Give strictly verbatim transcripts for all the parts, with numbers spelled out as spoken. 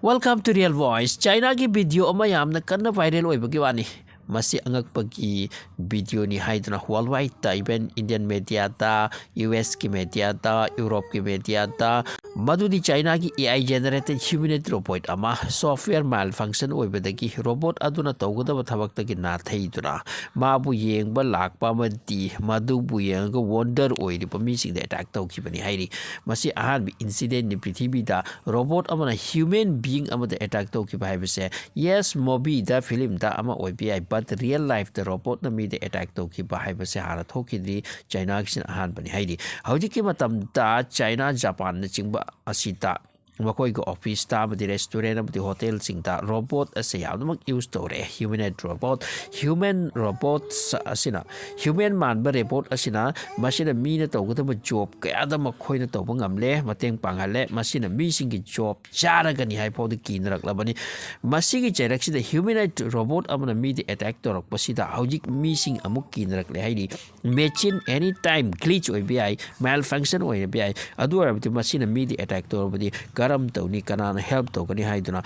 Welcome to Real Voice. ꯆꯥꯏꯅꯥꯒꯤ video ꯑꯃ ꯌꯥꯝꯅ ꯀꯟꯅ ꯚꯥꯏꯔꯦꯜ ꯑꯣꯏꯕꯒꯤ ꯋꯥꯅꯤ꯫ ꯃꯁꯤ ꯑꯉꯛꯄꯒꯤ ꯚꯤꯗꯤꯑꯣꯅꯤ ꯍꯥꯏꯗꯨꯅ ꯋꯥꯔꯜ ꯋꯥꯏꯗꯇ, even Indian mediaꯗ, USꯀꯤ mediaꯗ, Europeꯀꯤ mediaꯗ, ꯃꯗꯨꯗꯤ ꯆꯥꯏꯅꯥꯒꯤ AI generated humanoid robot ꯑꯃ software malfunction ꯑꯣꯏꯕꯗꯒꯤ robot ꯑꯗꯨꯅ ꯇꯧꯒꯗꯕ ꯊꯕꯛꯇꯒꯤ ꯅꯥꯊꯩꯗꯨꯅ ꯃꯥꯕꯨ ꯌꯦꯡꯕ ꯂꯥꯛꯄ ꯑꯃꯗꯤ ꯃꯗꯨꯕꯨ ꯌꯦꯡꯉꯒ wonder ꯑꯣꯏꯔꯤꯕ ꯃꯤꯁꯤꯡꯗ attack ꯇꯧꯈꯤꯕꯅꯤ ꯍꯥꯏꯔꯤ꯫ ꯃꯁꯤ ꯑꯍꯥꯟꯕ incidentꯅꯤ ꯄ꯭ꯔꯤꯊꯤꯕꯤꯗ robot ꯑꯃꯅ human being ꯑꯃꯗ attack ꯇꯧꯈꯤꯕ ꯍꯥꯏꯕꯁꯦ꯫ Yes, movieꯗ, filmꯗ ꯑꯃ ꯑꯣꯏꯕ ꯌꯥꯏ, but real lifeꯇ robotꯅ ꯃꯤꯗ attack ꯇꯧꯈꯤꯕ ꯍꯥꯏꯕꯁꯦ ꯍꯥꯟꯅ ꯊꯣꯛꯈꯤꯗ꯭ꯔꯤ꯫ ꯆꯥꯏꯅꯥꯒꯤꯁꯤꯅ ꯑꯍꯥꯟꯕꯅꯤ ꯍꯥꯏꯔꯤ꯫ ꯍꯧꯖꯤꯛꯀꯤ ꯃꯇꯝꯗ ꯆꯥꯏꯅꯥ, ꯖꯄꯥꯟꯅꯆꯤꯡꯕ ꯑꯁꯤꯗ ꯃꯈꯣꯏꯒꯤ officeꯇ ꯑꯃꯗꯤ restaurant ꯑꯃꯗꯤ hotelꯁꯤꯡꯗ robot ꯑꯁꯦ ꯌꯥꯝꯅꯃꯛ use ꯇꯧꯔꯦ꯫ Humanoid robot, human robots ꯑꯁꯤꯅ, human ꯃꯥꯟꯕ robot ꯑꯁꯤꯅ, ꯃꯁꯤꯅ ꯃꯤꯅ ꯇꯧꯒꯗꯕ job ꯀꯌꯥꯗ ꯃꯈꯣꯏꯅ ꯇꯧꯕ ꯉꯝꯂꯦ, ꯃꯇꯦꯡ ꯄꯥꯡꯍꯜꯂꯦ꯫ ꯃꯁꯤꯅ ꯃꯤꯁꯤꯡꯒꯤ job ꯆꯥꯔꯒꯅꯤ ꯍꯥꯏ ꯐꯥꯎꯗ ꯀꯤꯅꯔꯛꯂꯕꯅꯤ꯫ ꯃꯁꯤꯒꯤ ꯆꯩꯔꯛꯁꯤꯗ humanoid robot ꯑꯃꯅ ꯃꯤꯗ attack ꯇꯧꯔꯛꯄꯁꯤꯗ ꯍꯧꯖꯤꯛ ꯃꯤꯁꯤꯡ ꯑꯃꯨꯛ ꯀꯤꯅꯔꯛꯂꯦ ꯍꯥꯏꯔꯤ꯫ Machine anytime glitch ꯑꯣꯏꯕ ꯌꯥꯏ, malfunction ꯑꯣꯏꯕ ꯌꯥꯏ꯫ ꯑꯗꯨ ꯑꯣꯏꯔꯕꯗꯤ ꯃꯁꯤꯅ ꯃꯤꯗ attack ꯇꯧꯔꯕꯗꯤ ꯀꯔꯝ ꯇꯧꯅꯤ? ꯀꯅꯥꯅ help ꯇꯧꯒꯅꯤ ꯍꯥꯏꯗꯨꯅ?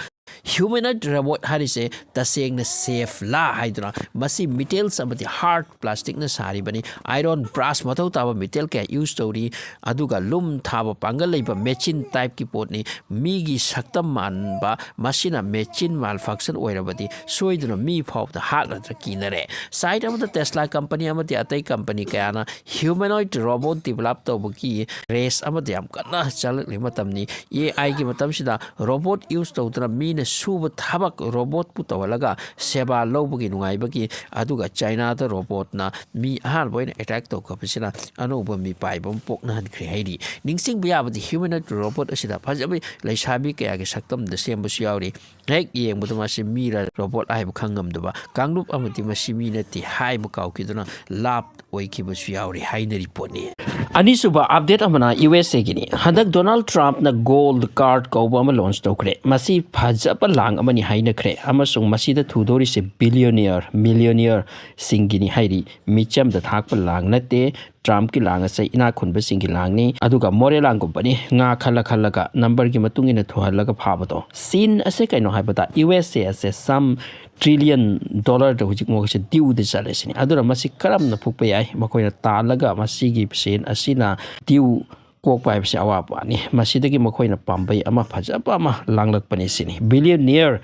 Humanoid robot ꯍꯥꯏꯔꯤꯁꯦ ꯇꯁꯦꯡꯅ safe ꯂꯥ ꯍꯥꯏꯗꯨꯅ, ꯃꯁꯤ metals ꯑꯃꯗꯤ hard plasticꯅ ꯁꯥꯔꯤꯕꯅꯤ꯫ Iron, brass ꯃꯊꯧ ꯇꯥꯕ metal ꯀꯌꯥ use ꯇꯧꯔꯤ꯫ ꯑꯗꯨꯒ ꯂꯨꯝ ꯊꯥꯕ ꯄꯥꯡꯒꯜ ꯂꯩꯕ machine typeꯀꯤ ꯄꯣꯠꯅꯤ꯫ ꯃꯤꯒꯤ ꯁꯛꯇꯝ ꯃꯥꯟꯕ ꯃꯁꯤꯅ machine malfunction ꯑꯣꯏꯔꯕꯗꯤ ꯁꯣꯏꯗꯅ ꯃꯤ ꯐꯥꯎꯕꯗ ꯍꯥꯠꯂꯗ꯭ꯔꯥ ꯀꯤꯅꯔꯦ꯫ Side ꯑꯃꯗ Tesla company ꯑꯃꯗꯤ ꯑꯇꯩ company ꯀꯌꯥꯅ humanoid robot develop ꯇꯧꯕꯒꯤ race ꯑꯃꯗ ꯌꯥꯝ ꯀꯟꯅ ꯆꯠꯂꯛꯂꯤꯕ ꯃꯇꯝꯅꯤ꯫ AIꯒꯤ ꯃꯇꯝꯁꯤꯗ robot use ꯇꯧꯗꯅ ꯃꯤꯅ ꯁꯨꯕ ꯊꯕꯛ robotꯄꯨ ꯇꯧꯍꯜꯂꯒ ꯁꯦꯕꯥ ꯂꯧꯕꯒꯤ ꯅꯨꯡꯉꯥꯏꯕꯒꯤ, ꯑꯗꯨꯒ ꯆꯥꯏꯅꯥꯗ robotꯅ ꯃꯤ ꯑꯍꯥꯟꯕ ꯑꯣꯏꯅ attack ꯇꯧꯈꯤꯕꯁꯤꯅ ꯑꯅꯧꯕ ꯃꯤꯄꯥꯏꯕ ꯑꯃ ꯄꯣꯛꯅꯍꯟꯈ꯭ꯔꯦ ꯍꯥꯏꯔꯤ꯫ ꯅꯤꯡꯁꯤꯡꯕ ꯌꯥꯕꯗꯤ humanoid robot ꯑꯁꯤꯗ ꯐꯖꯕ ꯂꯩꯁꯥꯕꯤ ꯀꯌꯥꯒꯤ ꯁꯛꯇꯝꯗ ꯁꯦꯝꯕꯁꯨ ꯌꯥꯎꯔꯤ꯫ ꯍꯦꯛ ꯌꯦꯡꯕꯗ ꯃꯁꯤ ꯃꯤꯔ robot ꯍꯥꯏꯕ ꯈꯪꯉꯝꯗꯕ ꯀꯥꯡꯂꯨꯞ ꯑꯃꯗꯤ ꯃꯁꯤ ꯃꯤ ꯅꯠꯇꯦ ꯍꯥꯏꯕ ꯀꯥꯎꯈꯤꯗꯨꯅ ꯂꯥꯞ ꯑꯣꯏꯈꯤꯕꯁꯨ ꯌꯥꯎꯔꯤ ꯍꯥꯏꯅꯔꯤ ꯄꯣꯠꯅꯤ꯫ ꯑꯅꯤꯁꯨꯕ ꯑꯞꯗꯦꯠ ꯑꯃꯅ ꯌꯨ ꯑꯦꯁ ꯑꯦꯒꯤꯅꯤ꯫ ꯍꯟꯗꯛ ꯗꯣꯅꯥꯜꯗ ꯇ꯭ꯔꯝꯞꯅ ꯒꯣꯜꯗ ꯀꯥꯔꯗ ꯀꯧꯕ ꯑꯃ ꯂꯣꯟꯆ ꯇꯧꯈ꯭ꯔꯦ꯫ ꯃꯁꯤ ꯐꯖꯕ ꯂꯥꯡ ꯑꯃꯅꯤ ꯍꯥꯏꯅꯈ꯭ꯔꯦ, ꯑꯃꯁꯨꯡ ꯃꯁꯤꯗ ꯊꯨꯗꯣꯔꯤꯁꯦ ꯕꯤꯂꯤꯌꯣꯅꯤꯌꯔ, ꯃꯤꯂꯤꯌꯣꯅꯤꯌꯔꯁꯤꯡꯒꯤꯅꯤ ꯍꯥꯏꯔꯤ꯫ ꯃꯤꯆꯝꯗ ꯊꯥꯛꯄ ꯂꯥꯡ ꯅꯠꯇꯦ꯫ ꯇ꯭ꯔꯝꯞꯀꯤ ꯂꯥꯡ ꯑꯁꯦ ꯏꯅꯥꯛ ꯈꯨꯟꯕꯁꯤꯡꯒꯤ ꯂꯥꯡꯅꯤ, ꯑꯗꯨꯒ ꯃꯣꯔꯦ ꯂꯥꯡꯒꯨꯝꯕꯅꯤ꯫ ꯉꯥ ꯈꯜꯂ ꯈꯜꯂꯒ ꯅꯝꯕꯔꯒꯤ ꯃꯇꯨꯡ ꯏꯟꯅ ꯊꯨꯍꯜꯂꯒ ꯐꯥꯕꯗꯣ꯫ ꯁꯤꯟ ꯑꯁꯦ ꯀꯩꯅꯣ ꯍꯥꯏꯕꯗ, ꯌꯨ ꯑꯦꯁ ꯑꯦ ꯑꯁꯦ ꯁꯝ ꯇ꯭ꯔꯤꯂꯤꯌꯟ ꯗꯣꯂꯔꯗ ꯍꯧꯖꯤꯛ ꯃꯣꯏꯒꯤꯁꯦ ꯗ꯭ꯌꯨꯗ ꯆꯠꯂꯦ ꯁꯤꯅꯤ꯫ ꯑꯗꯨꯅ ꯃꯁꯤ ꯀꯔꯝꯅ ꯐꯨꯛꯄ ꯌꯥꯏ? ꯃꯈꯣꯏꯅ ꯇꯥꯜꯂꯒ ꯃꯁꯤꯒꯤ ꯁꯦꯟ ꯑꯁꯤꯅ ꯗ꯭ꯌꯨ ꯀꯣꯛꯄ ꯍꯥꯏꯕꯁꯤ ꯑꯋꯥꯕ ꯋꯥꯅꯤ꯫ ꯃꯁꯤꯗꯒꯤ ꯃꯈꯣꯏꯅ ꯄꯥꯝꯕꯩ ꯑꯃ ꯐꯖꯕ ꯑꯃ ꯂꯥꯡꯂꯛꯄꯅꯤ ꯁꯤꯅꯤ꯫ ꯕꯤꯂꯤꯌꯅꯤꯌꯔ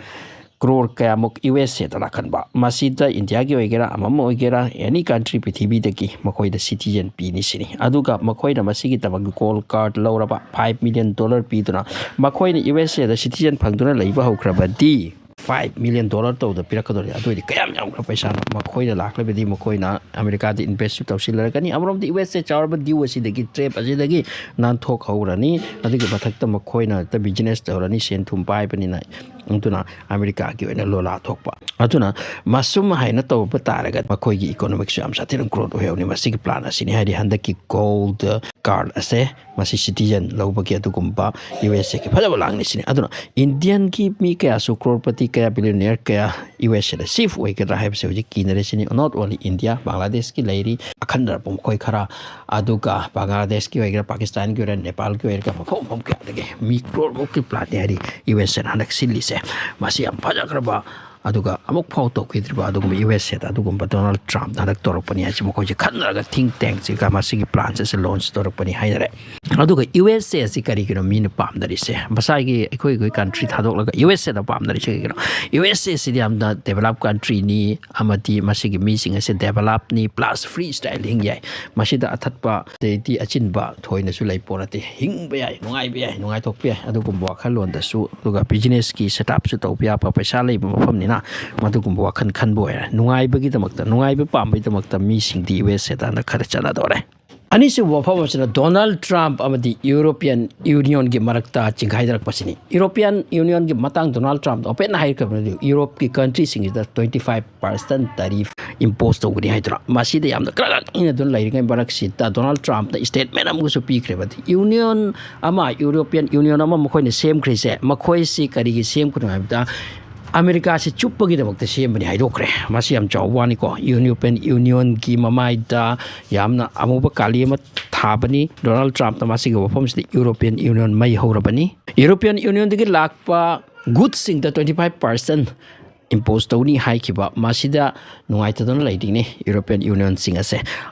ꯀ꯭ꯔꯣꯔ ꯀꯌꯥꯃꯨꯛ ꯌꯨ ꯑꯦꯁ ꯑꯦꯗ ꯂꯥꯛꯍꯟꯕ꯫ ꯃꯁꯤꯗ ꯏꯟꯗꯤꯌꯥꯒꯤ ꯑꯣꯏꯒꯦꯔꯥ, ꯑꯃꯃ ꯑꯣꯏꯒꯦꯔꯥ, ꯑꯦꯅꯤ ꯀꯟꯇ꯭ꯔꯤ ꯄ꯭ꯔꯤꯊꯤꯕꯤꯗꯒꯤ ꯃꯈꯣꯏꯗ ꯁꯤꯇꯤꯖꯦꯟ ꯄꯤꯅꯤ ꯁꯤꯅꯤ꯫ ꯑꯗꯨꯒ ꯃꯈꯣꯏꯅ ꯃꯁꯤꯒꯤꯗꯃꯛ ꯒꯣꯜꯗ ꯀꯥꯔꯗ ꯂꯧꯔꯕ ꯐꯥꯏꯚ ꯃꯤꯂꯤꯌꯟ ꯗꯣꯂꯔ ꯄꯤꯗꯨꯅ ꯃꯈꯣꯏꯅ ꯌꯨ ꯑꯦꯁ ꯑꯦꯗ ꯁꯤꯇꯤꯖꯦꯟ ꯐꯪꯗꯨꯅ ꯂꯩꯕ ꯍꯧꯈ꯭ꯔꯕꯗꯤ ꯐꯥꯏꯚ ꯃꯤꯂꯤꯌꯟ ꯗꯣꯂꯔ ꯇꯧꯗ ꯄꯤꯔꯛꯀꯗꯧꯔꯤ꯫ ꯑꯗꯨ ꯑꯣꯏꯔꯗꯤ ꯀꯌꯥꯝ ꯌꯥꯝꯈ꯭ꯔ ꯄꯩꯁꯥꯅꯣ? ꯃꯈꯣꯏꯅ ꯂꯥꯛꯂꯕꯗꯤ ꯃꯈꯣꯏꯅ ꯑꯃꯦꯔꯤꯀꯥꯗ ꯏꯟꯚꯦꯁꯁꯨ ꯇꯧꯁꯤꯜꯂꯔꯛꯀꯅꯤ꯫ ꯑꯃꯔꯣꯝꯗ ꯌꯨ ꯑꯦꯁ ꯑꯦ ꯆꯥꯎꯔꯕ ꯗ꯭ꯌꯨ ꯑꯁꯤꯗꯒꯤ, ꯇ꯭ꯔꯦꯞ ꯑꯁꯤꯗꯒꯤ ꯅꯥꯟꯊꯣꯛꯍꯧꯔꯅꯤ꯫ ꯑꯗꯨꯒꯤ ꯃꯊꯛꯇ ꯃꯈꯣꯏꯅ ꯕꯤꯖꯤꯅꯦꯁ ꯇꯧꯔꯅꯤ, ꯁꯦꯟ ꯊꯨꯝ ꯄꯥꯏꯕꯅꯤꯅ꯫ ꯑꯗꯨꯅ ꯑꯃꯦꯔꯤꯀꯥꯒꯤ ꯑꯣꯏꯅ ꯂꯣꯂꯥ ꯊꯣꯛꯄ꯫ ꯑꯗꯨꯅ ꯃꯁꯨꯝ ꯍꯥꯏꯅ ꯇꯧꯕ ꯇꯥꯔꯒꯗꯤ ꯃꯈꯣꯏꯒꯤ ꯏꯀꯣꯅꯣꯃꯤꯛꯁꯨ ꯌꯥꯝ ꯁꯥꯊꯤꯅ ꯒ꯭ꯔꯣꯠ ꯑꯣꯏꯍꯧꯅꯤ꯫ ꯃꯁꯤꯒꯤ ꯄ꯭ꯂꯥꯟ ꯑꯁꯤꯅꯤ ꯍꯥꯏꯗꯤ ꯍꯟꯗꯛꯀꯤ ꯒꯣꯜꯗ ꯀꯥꯔꯗ ꯑꯁꯦ, ꯃꯁꯤ ꯁꯤꯇꯤꯖꯦꯟ ꯂꯧꯕꯒꯤ ꯑꯗꯨꯒꯨꯝꯕ ꯌꯨ ꯑꯦꯁ ꯑꯦꯒꯤ ꯐꯖꯕ ꯂꯥꯡꯅꯤ ꯁꯤꯅꯤ꯫ ꯑꯗꯨꯅ ꯏꯟꯗꯤꯌꯟꯒꯤ ꯃꯤ ꯀꯌꯥꯁꯨ, ꯀ꯭ꯔꯣꯔꯄꯇꯤ ꯀꯌꯥ, ꯕꯤꯂꯤꯌꯅꯤꯌꯔ ꯀꯌꯥ ꯌꯨ ꯑꯦꯁ ꯑꯦꯗ ꯁꯤꯐ ꯑꯣꯏꯒꯗ꯭ꯔꯥ ꯍꯥꯏꯕꯁꯦ ꯍꯧꯖꯤꯛ ꯀꯤꯅꯔꯦ ꯁꯤꯅꯤ꯫ Not only India, ꯕꯪꯒ꯭ꯂꯥꯗꯦꯁꯀꯤ ꯂꯩꯔꯤ ꯑꯈꯟꯅꯔꯕ ꯃꯈꯣꯏ ꯈꯔ, ꯑꯗꯨꯒ ꯕꯪꯒ꯭ꯂꯥꯗꯦꯁꯀꯤ ꯑꯣꯏꯒꯦꯔꯥ, ꯄꯥꯀꯤꯁꯇꯥꯟꯒꯤ ꯑꯣꯏꯒꯦꯔꯥ, ꯅꯦꯄꯥꯜꯒꯤ ꯑꯣꯏꯒꯦꯔꯥ, ꯃꯐꯝ ꯃꯐꯝ ꯀꯌꯥꯗꯒꯤ ꯃꯤ ꯀ꯭ꯔꯣꯔꯃꯨꯛꯀꯤ ꯄ꯭ꯂꯥꯟꯅꯤ ꯍꯥꯏꯔꯤ ꯌꯨ ꯑꯦꯁ ꯑꯦꯅ ꯍꯟꯗꯛ ꯁꯤꯜꯂꯤꯁꯦ꯫ ꯃꯁꯤ ꯌꯥꯝ ꯐꯖꯈ꯭ꯔꯕ, ꯑꯗꯨꯒ ꯑꯃꯨꯛ ꯐꯥꯎ ꯇꯧꯈꯤꯗ꯭ꯔꯤꯕ ꯑꯗꯨꯒꯨꯝꯕ ꯌꯨ ꯑꯦꯁ ꯑꯦꯗ ꯑꯗꯨꯒꯨꯝꯕ ꯗꯣꯅꯥꯜꯗ ꯇ꯭ꯔꯝꯞꯅ ꯍꯟꯗꯛ ꯇꯧꯔꯛꯄꯅꯤ ꯍꯥꯏꯁꯦ꯫ ꯃꯈꯣꯏꯁꯦ ꯈꯟꯅꯔꯒ ꯊꯤꯡ ꯇꯦꯡꯁꯤꯒ ꯃꯁꯤꯒꯤ ꯄ꯭ꯂꯥꯟꯁꯦ ꯂꯣꯟꯆ ꯇꯧꯔꯛꯄꯅꯤ ꯍꯥꯏꯅꯔꯦ꯫ ꯑꯗꯨꯒ ꯌꯨ ꯑꯦꯁ ꯑꯦ ꯑꯁꯤ ꯀꯔꯤꯒꯤꯅꯣ ꯃꯤꯅ ꯄꯥꯝꯅꯔꯤꯁꯦ? ꯃꯁꯥꯒꯤ ꯑꯩꯈꯣꯏ ꯑꯩꯈꯣꯏ ꯀꯟꯇ꯭ꯔꯤ ꯊꯥꯗꯣꯛꯂꯒ ꯌꯨ ꯑꯦꯁ ꯑꯦꯗ ꯄꯥꯝꯅꯔꯤꯁꯦ ꯀꯔꯤꯒꯤꯅꯣ? ꯌꯨ ꯑꯦꯁ ꯑꯦ ꯁꯤꯗꯤ ꯌꯥꯝꯅ ꯗꯦꯕꯂꯞ ꯀꯟꯇ꯭ꯔꯤꯅꯤ, ꯑꯃꯗꯤ ꯃꯁꯤꯒꯤ ꯃꯤꯁꯤꯡ ꯑꯁꯦ ꯗꯦꯕꯂꯞꯅꯤ, ꯄ꯭ꯂꯁ ꯐ꯭ꯔꯤ ꯁ꯭ꯇꯥꯏꯜꯗ ꯍꯤꯡ ꯌꯥꯏ꯫ ꯃꯁꯤꯗ ꯑꯊꯠꯄ ꯑꯗꯩꯗꯤ ꯑꯆꯤꯟꯕ ꯊꯣꯏꯅꯁꯨ ꯂꯩ ꯄꯣꯠ ꯅꯠꯇꯦ꯫ ꯍꯤꯡꯕ ꯌꯥꯏ, ꯅꯨꯡꯉꯥꯏꯕ ꯌꯥꯏ, ꯅꯨꯡꯉꯥꯏꯊꯣꯛꯄ ꯌꯥꯏ꯫ ꯑꯗꯨꯒꯨꯝꯕ ꯋꯥꯈꯜꯂꯣꯟꯗꯁꯨ, ꯑꯗꯨꯒ ꯕꯤꯖꯤꯅꯦꯁꯀꯤ ꯁꯦꯠꯑꯞꯁꯨ ꯇꯧꯕ ꯌꯥꯕ ꯄꯩꯁꯥ ꯂꯩꯕ ꯃꯐꯝꯅꯤꯅ ꯃꯗꯨꯒꯨꯝꯕ ꯋꯥꯈꯜ ꯈꯟꯕ ꯑꯣꯏꯔꯦ꯫ ꯅꯨꯡꯉꯥꯏꯕꯒꯤꯗꯃꯛꯇ, ꯅꯨꯡꯉꯥꯏꯕ ꯄꯥꯝꯕꯒꯤꯗꯃꯛꯇ ꯃꯤꯁꯤꯡꯗꯤ ꯌꯨ ꯑꯦꯁ ꯑꯦꯗ ꯈꯔ ꯆꯠꯅꯗꯧꯔꯦ꯫ ꯑꯅꯤꯁꯨꯕ ꯋꯥꯐꯝ ꯑꯁꯤꯅ ꯗꯣꯅꯥꯜꯗ ꯇ꯭ꯔꯝꯞ ꯑꯃꯗꯤ ꯌꯨꯔꯣꯄꯤꯌꯟ ꯌꯨꯅꯤꯌꯟꯒꯤ ꯃꯔꯛꯇ ꯆꯤꯡꯈꯥꯏꯅꯔꯛꯄꯁꯤꯅꯤ꯫ ꯌꯨꯔꯣꯄꯤꯌꯟ ꯌꯨꯅꯤꯌꯟꯒꯤ ꯃꯇꯥꯡ ꯗꯣꯅꯥꯜꯗ ꯇ꯭ꯔꯝꯞꯅ ꯑꯣꯄꯦꯟ ꯍꯥꯏꯈ꯭ꯔꯕꯅꯤ, ꯌꯨꯔꯣꯞꯀꯤ ꯀꯟꯇ꯭ꯔꯤꯁꯤꯡꯁꯤꯗ twenty five percent tariff impose ꯇꯧꯒꯅꯤ ꯍꯥꯏꯗꯨꯅ꯫ ꯃꯁꯤꯗ ꯌꯥꯝꯅ ꯀ꯭ꯔꯛ ꯀ꯭ꯔꯛ ꯏꯅꯗꯨꯅ ꯂꯩꯔꯤꯉꯩ ꯃꯔꯛꯁꯤꯗ ꯗꯣꯅꯥꯜꯗ ꯇ꯭ꯔꯝꯞꯅ statement ꯑꯃꯒꯁꯨ ꯄꯤꯈ꯭ꯔꯦꯕ꯫ ꯌꯨꯅꯤꯌꯟ ꯑꯃ, ꯌꯨꯔꯣꯄꯤꯌꯟ ꯌꯨꯅꯤꯌꯟ ꯑꯃ ꯃꯈꯣꯏꯅ ꯁꯦꯝꯈ꯭ꯔꯤꯁꯦ, ꯃꯈꯣꯏꯁꯤ ꯀꯔꯤꯒꯤ ꯁꯦꯝꯈꯤꯕꯅꯣ ꯍꯥꯏꯕꯗ ꯑꯃꯦꯔꯤꯀꯥꯁꯤ ꯆꯨꯞꯄꯒꯤꯗꯃꯛꯇ ꯁꯦꯝꯕꯅꯤ ꯍꯥꯏꯗꯣꯛꯈ꯭ꯔꯦ꯫ ꯃꯁꯤ ꯌꯥꯝ ꯆꯥꯎꯕ ꯋꯥꯅꯤꯀꯣ꯫ ꯌꯨꯔꯣꯄꯤꯌꯟ ꯌꯨꯅꯤꯌꯟꯒꯤ ꯃꯃꯥꯏꯗ ꯌꯥꯝꯅ ꯑꯃꯨꯕ ꯀꯥꯂꯤ ꯑꯃ ꯊꯥꯕꯅꯤ꯫ ꯗꯣꯅꯥꯜꯗ ꯇ꯭ꯔꯝꯞꯅ ꯃꯁꯤꯒꯤ ꯋꯥꯐꯝꯁꯤꯗ ꯌꯨꯔꯣꯄꯤꯌꯟ ꯌꯨꯅꯤꯌꯟ ꯃꯩ ꯍꯧꯔꯕꯅꯤ꯫ ꯌꯨꯔꯣꯄꯤꯌꯟ ꯌꯨꯅꯤꯌꯟꯗꯒꯤ ꯂꯥꯛꯄ ꯒꯨꯗꯁꯤꯡꯗ twenty five percent impose ꯇꯧꯅꯤ ꯍꯥꯏꯈꯤꯕ꯫ ꯃꯁꯤꯗ ꯅꯨꯡꯉꯥꯏꯇꯗꯅ ꯂꯩꯔꯤꯅꯤ ꯌꯨꯔꯣꯄꯤꯌꯟ ꯌꯨꯅꯤꯌꯟꯁꯤꯡ ꯑꯁꯦ꯫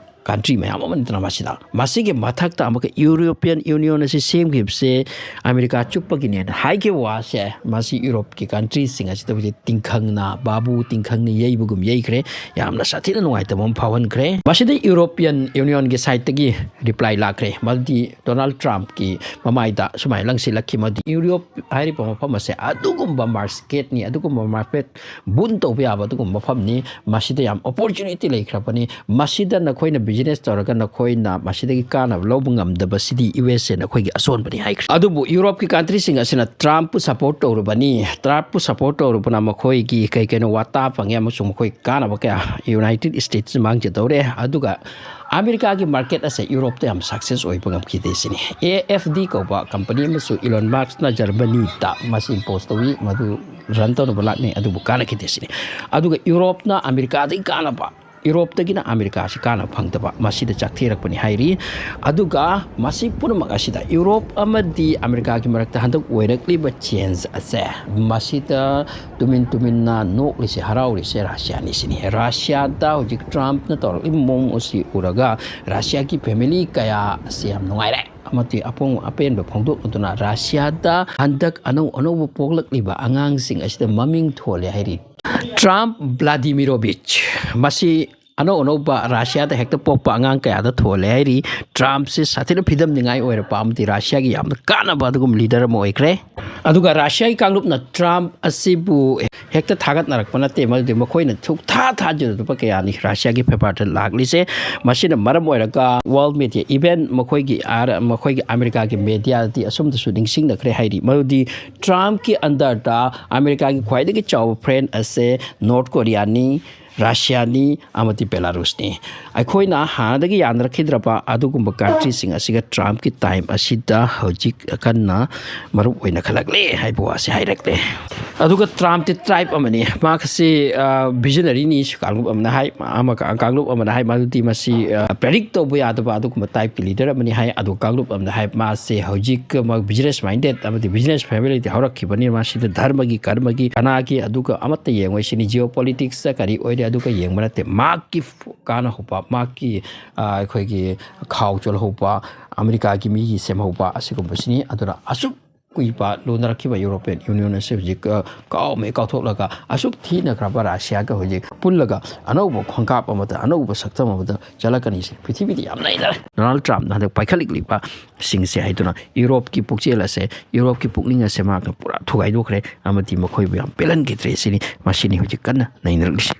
ꯀꯟꯇ꯭ꯔꯤ ꯃꯌꯥꯝ ꯑꯃ ꯅꯠꯇꯅ ꯃꯁꯤꯗ꯫ ꯃꯁꯤꯒꯤ ꯃꯊꯛꯇ ꯑꯃꯨꯛꯀ ꯌꯨꯔꯣꯄꯤꯌꯟ ꯌꯨꯅꯤꯌꯟ ꯑꯁꯤ ꯁꯦꯝꯈꯤꯕꯁꯦ ꯑꯃꯦꯔꯤꯀꯥ ꯆꯨꯞꯄꯒꯤꯅꯦꯅ ꯍꯥꯏꯈꯤꯕ ꯋꯥꯁꯦ, ꯃꯁꯤ ꯌꯨꯔꯣꯞꯀꯤ ꯀꯟꯇ꯭ꯔꯤꯁꯤꯡ ꯑꯁꯤꯗ ꯍꯧꯖꯤꯛ ꯇꯤꯡꯈꯪꯅ, ꯕꯥꯕꯨ ꯇꯤꯡꯈꯪꯅ ꯌꯩꯕꯒꯨꯝ ꯌꯩꯈ꯭ꯔꯦ꯫ ꯌꯥꯝꯅ ꯁꯥꯊꯤꯅ ꯅꯨꯡꯉꯥꯏꯇꯕ ꯑꯃ ꯐꯥꯎꯍꯟꯈ꯭ꯔꯦ꯫ ꯃꯁꯤꯗ ꯌꯨꯔꯣꯄꯤꯌꯟ ꯌꯨꯅꯤꯌꯟꯒꯤ ꯁꯥꯏꯠꯇꯒꯤ ꯔꯤꯄ꯭ꯂꯥꯏ ꯂꯥꯛꯈ꯭ꯔꯦ꯫ ꯃꯗꯨꯗꯤ ꯗꯣꯅꯥꯜꯗ ꯇ꯭ꯔꯝꯞꯀꯤ ꯃꯃꯥꯏꯗ ꯁꯨꯃꯥꯏꯅ ꯂꯪꯁꯤꯜꯂꯛꯈꯤ, ꯃꯗꯨꯗꯤ ꯌꯨꯔꯣꯞ ꯍꯥꯏꯔꯤꯕ ꯃꯐꯝ ꯑꯁꯦ ꯑꯗꯨꯒꯨꯝꯕ ꯃꯥꯔꯀꯦꯠꯅꯤ, ꯑꯗꯨꯒꯨꯝꯕ ꯃꯥꯔꯀꯦꯠ ꯕꯨꯟ ꯇꯧꯕ ꯌꯥꯕ ꯑꯗꯨꯒꯨꯝꯕ ꯃꯐꯝꯅꯤ꯫ ꯃꯁꯤꯗ ꯌꯥꯝ ꯑꯣꯄꯣꯔꯆꯨꯅꯤꯇꯤ ꯂꯩꯈ꯭ꯔꯕꯅꯤ꯫ ꯃꯁꯤꯗ ꯅꯈꯣꯏꯅ ꯕꯤꯖꯤꯅꯦꯁ ꯇꯧꯔꯒ ꯅꯈꯣꯏꯅ ꯃꯁꯤꯗꯒꯤ ꯀꯥꯟꯅꯕ ꯂꯧꯕ ꯉꯝꯗꯕꯁꯤꯗꯤ ꯌꯨ ꯑꯦꯁ ꯑꯦ ꯅꯈꯣꯏꯒꯤ ꯑꯁꯣꯟꯕꯅꯤ ꯍꯥꯏꯈ꯭ꯔꯦ꯫ ꯑꯗꯨꯕꯨ ꯌꯨꯔꯣꯞꯀꯤ ꯀꯟꯇ꯭ꯔꯤꯁꯤꯡ ꯑꯁꯤꯅ ꯇ꯭ꯔꯝꯞꯄꯨ ꯁꯄꯣꯔꯠ ꯇꯧꯔꯕꯅꯤ꯫ ꯇ꯭ꯔꯝꯞꯄꯨ ꯁꯄꯣꯔꯠ ꯇꯧꯔꯕꯅ ꯃꯈꯣꯏꯒꯤ ꯀꯩ ꯀꯩꯅꯣ ꯋꯥꯇꯥ ꯐꯪꯉꯦ ꯑꯃꯁꯨꯡ ꯃꯈꯣꯏ ꯀꯥꯟꯅꯕ ꯀꯌꯥ ꯌꯨꯅꯥꯏꯇꯦꯗ ꯁ꯭ꯇꯦꯠꯁ ꯃꯥꯡꯖꯗꯧꯔꯦ꯫ ꯑꯗꯨꯒ ꯑꯃꯦꯔꯤꯀꯥꯒꯤ ꯃꯥꯔꯀꯦꯠ ꯑꯁꯦ ꯌꯨꯔꯣꯞꯇ ꯌꯥꯝ ꯁꯛꯁꯦꯁ ꯑꯣꯏꯕ ꯉꯝꯈꯤꯗꯦ ꯁꯤꯅꯤ꯫ ꯑꯦ ꯑꯦꯐ ꯗꯤ ꯀꯧꯕ ꯀꯝꯄꯅꯤ ꯑꯃꯁꯨ ꯏꯂꯣꯟ ꯃꯥꯁꯛꯅ ꯖꯔꯃꯅꯤꯗ ꯃꯁꯤ ꯏꯝꯄꯣꯁ ꯇꯧꯏ, ꯃꯗꯨ ꯔꯟ ꯇꯧꯅꯕ ꯂꯥꯛꯅꯩ, ꯑꯗꯨꯕꯨ ꯀꯥꯟꯅꯈꯤꯗꯦ ꯁꯤꯅꯤ꯫ ꯑꯗꯨꯒ ꯌꯨꯔꯣꯞꯅ ꯑꯃꯦꯔꯤꯀꯥꯗꯒꯤ ꯀꯥꯟꯅꯕ, ꯌꯨꯔꯣꯞꯇꯒꯤꯅ ꯑꯃꯦꯔꯤꯀꯥꯁꯤ ꯀꯥꯟꯅꯕ ꯐꯪꯗꯕ, ꯃꯁꯤꯗ ꯆꯥꯛꯊꯦꯔꯛꯄꯅꯤ ꯍꯥꯏꯔꯤ꯫ ꯑꯗꯨꯒ ꯃꯁꯤ ꯄꯨꯝꯅꯃꯛ ꯑꯁꯤꯗ ꯌꯨꯔꯣꯞ ꯑꯃꯗꯤ ꯑꯃꯦꯔꯤꯀꯥꯒꯤ ꯃꯔꯛꯇ ꯍꯟꯗꯛ ꯑꯣꯏꯔꯛꯂꯤꯕ ꯆꯦꯟꯖ ꯑꯁꯦ, ꯃꯁꯤꯗ ꯇꯨꯃꯤꯟ ꯇꯨꯃꯤꯟꯅ ꯅꯣꯛꯂꯤꯁꯦ, ꯍꯔꯥꯎꯔꯤꯁꯦ ꯔꯁꯤꯌꯥꯅꯤ ꯁꯤꯅꯤ꯫ ꯔꯁꯤꯌꯥꯗ ꯍꯧꯖꯤꯛ ꯇ꯭ꯔꯝꯞꯅ ꯇꯧꯔꯛꯂꯤꯕ ꯃꯑꯣꯡ ꯑꯁꯤ ꯎꯔꯒ ꯔꯁꯤꯌꯥꯒꯤ ꯐꯦꯃꯤꯂꯤ ꯀꯌꯥ ꯑꯁꯤ ꯌꯥꯝ ꯅꯨꯡꯉꯥꯏꯔꯦ ꯑꯃꯗꯤ ꯑꯄꯣꯡ ꯑꯄꯦꯟꯕ ꯐꯣꯡꯗꯣꯛꯂꯗꯨꯅ ꯔꯁꯤꯌꯥꯗ ꯍꯟꯗꯛ ꯑꯅꯧ ꯑꯅꯧꯕ ꯄꯣꯛꯂꯛꯂꯤꯕ ꯑꯉꯥꯡꯁꯤꯡ ꯑꯁꯤꯗ ꯃꯃꯤꯡ ꯊꯣꯜꯂꯦ ꯍꯥꯏꯔꯤ꯫ ꯇ꯭ꯔꯝꯞ ꯕ꯭ꯂꯥꯗꯤꯃꯤꯔꯣꯚꯤꯆ, ꯃꯁꯤ ꯑꯅꯧ ꯑꯅꯧꯕ ꯔꯥꯁꯤꯌꯥꯗ ꯍꯦꯛꯇ ꯄꯣꯛꯄ ꯑꯉꯥꯡ ꯀꯌꯥꯗ ꯊꯣꯜꯂꯦ ꯍꯥꯏꯔꯤ꯫ ꯇ꯭ꯔꯝꯞꯁꯤ ꯁꯥꯊꯤꯅ ꯐꯤꯗꯝꯅꯤꯡꯉꯥꯏ ꯑꯣꯏꯔꯕ ꯑꯃꯗꯤ ꯔꯥꯁꯤꯌꯥꯒꯤ ꯌꯥꯝꯅ ꯀꯥꯟꯅꯕ ꯑꯗꯨꯒꯨꯝꯕ ꯂꯤꯗꯔ ꯑꯃ ꯑꯣꯏꯈ꯭ꯔꯦ꯫ ꯑꯗꯨꯒ ꯔꯥꯁꯤꯌꯥꯒꯤ ꯀꯥꯡꯂꯨꯞꯅ ꯇ꯭ꯔꯝꯞ ꯑꯁꯤꯕꯨ ꯍꯦꯛꯇ ꯊꯥꯒꯠꯅꯔꯛꯄ ꯅꯠꯇꯦ, ꯃꯗꯨꯗꯤ ꯃꯈꯣꯏꯅ ꯁꯨꯛꯊꯥ ꯊꯥꯖꯗꯕ ꯀꯌꯥꯅꯤ ꯔꯥꯁꯤꯌꯥꯒꯤ ꯐꯦꯚꯔꯗ ꯂꯥꯛꯂꯤꯁꯦ꯫ ꯃꯁꯤꯅ ꯃꯔꯝ ꯑꯣꯏꯔꯒ ꯋꯥꯔꯜ ꯃꯦꯗꯤꯌꯥ, ꯏꯚꯦꯟ ꯃꯈꯣꯏꯒꯤ ꯑꯥꯔ-, ꯃꯈꯣꯏꯒꯤ ꯑꯃꯦꯔꯤꯀꯥꯒꯤ ꯃꯦꯗꯤꯌꯥꯗꯤ ꯑꯁꯨꯝꯗꯁꯨ ꯅꯤꯡꯁꯤꯡꯅꯈ꯭ꯔꯦ ꯍꯥꯏꯔꯤ꯫ ꯃꯗꯨꯗꯤ ꯇ꯭ꯔꯝꯞꯀꯤ ꯑꯟꯗꯔꯗ ꯑꯃꯦꯔꯤꯀꯥꯒꯤ ꯈ꯭ꯋꯥꯏꯗꯒꯤ ꯆꯥꯎꯕ ꯐ꯭ꯔꯦꯟ ꯑꯁꯦ ꯅꯣꯔꯠ ꯀꯣꯔꯤꯌꯥꯅꯤ, ꯔꯥꯁꯤꯌꯥꯅꯤ ꯑꯃꯗꯤ ꯕꯦꯂꯥꯔꯨꯁꯅꯤ꯫ ꯑꯩꯈꯣꯏꯅ ꯍꯥꯟꯅꯗꯒꯤ ꯌꯥꯅꯔꯛꯈꯤꯗ꯭ꯔꯕ ꯑꯗꯨꯒꯨꯝꯕ ꯀꯟꯇ꯭ꯔꯤꯁꯤꯡ ꯑꯁꯤꯒ ꯇ꯭ꯔꯝꯞꯀꯤ ꯇꯥꯏꯝ ꯑꯁꯤꯗ ꯍꯧꯖꯤꯛ ꯀꯟꯅ ꯃꯔꯨ ꯑꯣꯏꯅꯈꯠꯂꯛꯂꯦ ꯍꯥꯏꯕ ꯋꯥꯁꯦ ꯍꯥꯏꯔꯛꯂꯦ꯫ ꯑꯗꯨꯒ ꯇ꯭ꯔꯝꯞꯇꯤ ꯇ꯭ꯔꯥꯏꯞ ꯑꯃꯅꯤ꯫ ꯃꯥꯁꯤ, ꯑ, ꯚꯤꯖꯅꯔꯤꯅꯤ, ꯀꯥꯡꯂꯨꯞ ꯑꯃꯅ ꯍꯥꯏ, ꯑꯃ, ꯀꯥꯡꯂꯨꯞ ꯑꯃꯅ ꯍꯥꯏ, ꯃꯗꯨꯗꯤ ꯃꯁꯤ, ꯑ, ꯄ꯭ꯔꯦꯗꯤꯛ ꯇꯧꯕ ꯌꯥꯗꯕ ꯑꯗꯨꯒꯨꯝꯕ ꯇꯥꯏꯞꯀꯤ ꯂꯤꯗꯔ ꯑꯃꯅꯤ ꯍꯥꯏ꯫ ꯑꯗꯨ ꯀꯥꯡꯂꯨꯞ ꯑꯃꯅ ꯍꯥꯏ, ꯃꯥꯁꯦ ꯍꯧꯖꯤꯛ ꯃꯥ ꯕꯤꯖꯤꯅꯦꯁ ꯃꯥꯏꯟꯗꯦꯠ ꯑꯃꯗꯤ ꯕꯤꯖꯤꯅꯦꯁ ꯐꯦꯃꯤꯂꯤꯗꯤ ꯍꯧꯔꯛꯈꯤꯕꯅꯤ꯫ ꯃꯥꯁꯤꯗ ꯙꯔꯃꯒꯤ, ꯀꯔꯃꯒꯤ, ꯀꯅꯥꯒꯤ, ꯑꯗꯨꯒ ꯑꯃꯠꯇ ꯌꯦꯡꯉꯣꯏ꯫ ꯁꯤꯅꯤ ꯖꯤꯑꯣ ꯄꯣꯂꯤꯇꯤꯛꯁꯇ ꯀꯔꯤ ꯑꯣꯏꯔꯦ ꯑꯗꯨꯒ ꯌꯦꯡꯕ ꯅꯠꯇꯦ꯫ ꯃꯍꯥꯛꯀꯤ ꯀꯥꯟꯅꯍꯧꯕ, ꯃꯍꯥꯛꯀꯤ, ꯑ, ꯑꯩꯈꯣꯏꯒꯤ ꯈꯥꯎ ꯆꯣꯜꯍꯧꯕ, ꯑꯃꯦꯔꯤꯀꯥꯒꯤ ꯃꯤꯒꯤ ꯁꯦꯝꯍꯧꯕ ꯑꯁꯤꯒꯨꯝꯕꯁꯤꯅꯤ꯫ ꯑꯗꯨꯅ ꯑꯁꯨꯛ ꯀꯨꯏꯕ ꯂꯨꯅꯔꯛꯈꯤꯕ ꯌꯨꯔꯣꯄꯤꯌꯟ ꯌꯨꯅꯤꯌꯟ ꯑꯁꯤ ꯍꯧꯖꯤꯛ, ꯑ, ꯀꯥꯎꯃꯩ ꯀꯥꯎꯊꯣꯛꯂꯒ ꯑꯁꯨꯛ ꯊꯤꯅꯈ꯭ꯔꯕ ꯔꯥꯁꯤꯌꯥꯒ ꯍꯧꯖꯤꯛ ꯄꯨꯜꯂꯒ ꯑꯅꯧꯕ ꯈꯣꯡꯀꯥꯞ ꯑꯃꯗ, ꯑꯅꯧꯕ ꯁꯛꯇꯝ ꯑꯃꯗ ꯆꯠꯂꯛꯀꯅꯤ ꯁꯤꯅꯤ ꯄ꯭ꯔꯤꯊꯤꯕꯤꯗ ꯌꯥꯝ ꯅꯩꯅꯔꯦ꯫ ꯗꯣꯅꯥꯜꯗ ꯇ꯭ꯔꯝꯞꯅ ꯍꯟꯗꯛ ꯄꯥꯏꯈꯠꯂꯛꯂꯤꯕꯁꯤꯡꯁꯦ ꯍꯥꯏꯗꯨꯅ ꯌꯨꯔꯣꯞꯀꯤ ꯄꯨꯛꯆꯦꯜ ꯑꯁꯦ, ꯌꯨꯔꯣꯞꯀꯤ ꯄꯨꯛꯅꯤꯡ ꯑꯁꯦ ꯃꯍꯥꯛꯅ ꯄꯨꯔꯥ ꯊꯨꯒꯥꯏꯗꯣꯛꯈ꯭ꯔꯦ ꯑꯃꯗꯤ ꯃꯈꯣꯏꯕꯨ ꯌꯥꯝ ꯄꯦꯜꯍꯟꯈꯤꯗ꯭ꯔꯦ ꯁꯤꯅꯤ꯫ ꯃꯁꯤꯅꯤ ꯍꯧꯖꯤꯛ ꯀꯟꯅ ꯅꯩꯅꯔꯛꯂꯤꯁꯤ꯫